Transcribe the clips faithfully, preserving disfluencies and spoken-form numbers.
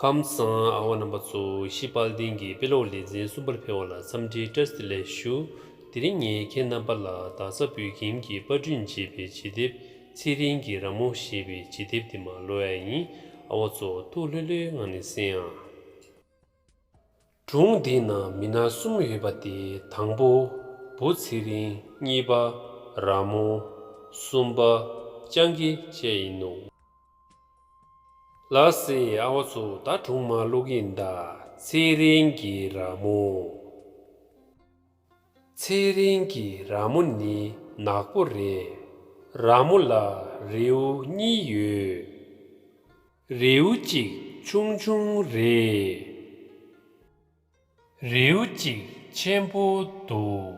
ཁམས་བཟང་ཨ་བ་རྣམ་པ་ཚོ། གཞིས་དཔལ་ལྡན་གྱི་དཔེ་ཀློག་ལེ་ཚན་གསུམ་པར་ཕེབས་པ་ལ་འཚམས་འདྲིའི་བཀྲ་ཤིས་བདེ་ལེགས་ཞུ། དེ་རིང་ངས་ཁྱེད་རྣམ་པ་ལ་སྟག་ཚང་བོད་ཁྱིམ་གྱི་པར་སྐྲུན་བྱས་པའི་བྱེད་དེབ་ཚེ་རིང་གི་ར་མོ་ཞེས་པའི་བྱེད་དེབ་དེ་མར་ཀློག་ཡ་ཡིན། ཨ་བ་ཚོ་ཐུགས་ལྷོད་ལྷོད་ངང་ནས་གསན་ཨ། སྒྲུང་འདི་ནང་མི་སྣ་གསུམ་ཡོད་པ་དེ་དང་པོ་བུ་ཚེ་རིང་། གཉིས་པ་ར་མོ། གསུམ་པ་སྤྱང་ཀི་བཅས་ཡིན་ནོ། ལགས་སེ་ཨ་བ་ཚོ། ད་སྒྲུང་མར་ཀློག་གི་ཡིན་ད། ཚེ་རིང་གི་ར་མོ། ཚེ་རིང་གི་ར་མོ་ནི་ནག་པོ་རེད། ར་མོ་ལ་རེའུ་གཉིས་ཡོད། རེའུ་གཅིག་ཆུང་ཆུང་རེད། རེའུ་གཅིག་ཆེན་པོ་འདུག།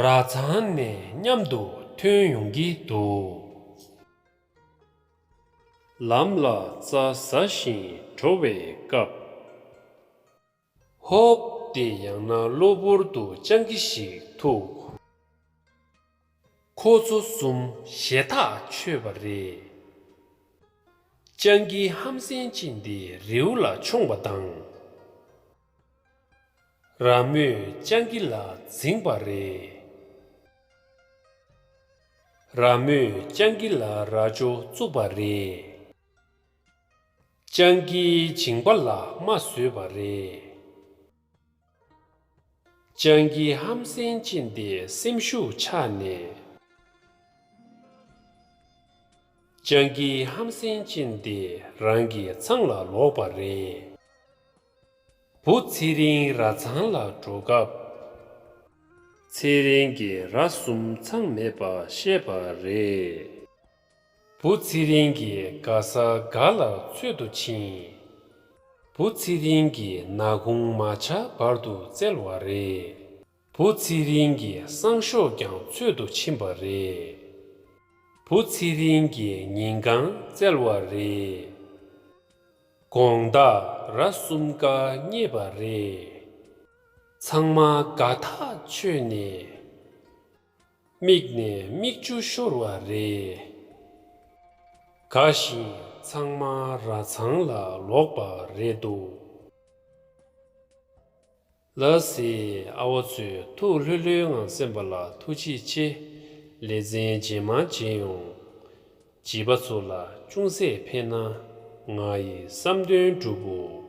ར་ཚང་ནས་མཉམ་དུ་ཐོན་ཡོང་གི་འདུག། ལམ་ལ་རྩྭ་ཟ་བཞིན་འགྲོ་བའི་སྐབས། ཧོབ་སྟེ་ཡང་ན་གློ་བུར་དུ་སྤྱང་ཀི་ཞིག་ཐུག། ཁོ་ཚོ་གསུམ་ཞེ་ཐག་ཆོད་པ་རེད། སྤྱང་ཀི་ཧམ་སེམས་ཅན་དེ་རེའུ་ལ་མཆོངས་པ་དང་། ར་མོས་སྤྱང་ཀི་ལ་འཛིངས་པ་རེད། ར་མོས་སྤྱང་ཀི་ལ་རྭ་ཅོ་བཙུགས་པ་རེད། སྤྱང་ཀིའི་མཇིང་པ་ལ་རྨ་བཟོས་པ་རེད། སྤྱང་ཀི་ཧམ་སེམས་ཅན་དེ་སེམས་ཤུགས་ཆག་ནས། སྤྱང་ཀི་ཧམ་སེམས་ཅན་དེ་རང་གི་ཚང་ལ་ལོག་པ་རེད། བུ་ཚེ་རིང་ར་ཚང་ལ་འགྲོ་སྐབས། ཚེ་རིང་གིས་ར་གསུམ་ཚང་མེད་པ་ཤེས་པ་རེད། བུ་ཚེ་རིང་གིས་ག་ས་ག་ལ་འཚོལ་དུ་ཕྱིན། བུ་ཚེ་རིང་གིས་ནག་ཁུང་མ་ཆག་བར་དུ་བཙལ་བ་རེད། བུ་ཚེ་རིང་གིས་སང་ཞོགས་ཀྱང་འཚོལ་དུ་ཕྱིན་པ་རེད། བུ་ཚེ་རིང་གིས་ཉིན་གང་བཙལ་བ་རེད། དགོང་དག་ར་གསུམ་ཀ་རྙེད་པ་རེད། ཚང་མ་དགའ་ཐག་ཆོད་ནས། མིག་ནས་མིག་ཆུ་ཤོར་བ་རེད། དགའ་བཞིན་ཚང་མ་ར་ཚང་ལ་ལོག་པ་རེད་འདུག། ལགས་སེ་ཨ་བ་ཚོས་ཐུགས་ལྷོད་ལྷོད་ངང་གསན་པ་ལ་ཐུགས་རྗེ་ཆེ། ལེ་ཚན་རྗེས་མ་མཇལ་ཡོང་། བྱིས་པ་ཚོ་ལ་ཅུང་ཟད་ཕན་ན་ང་ཡི་བསམ་དོན་འགྲུབ་བོ།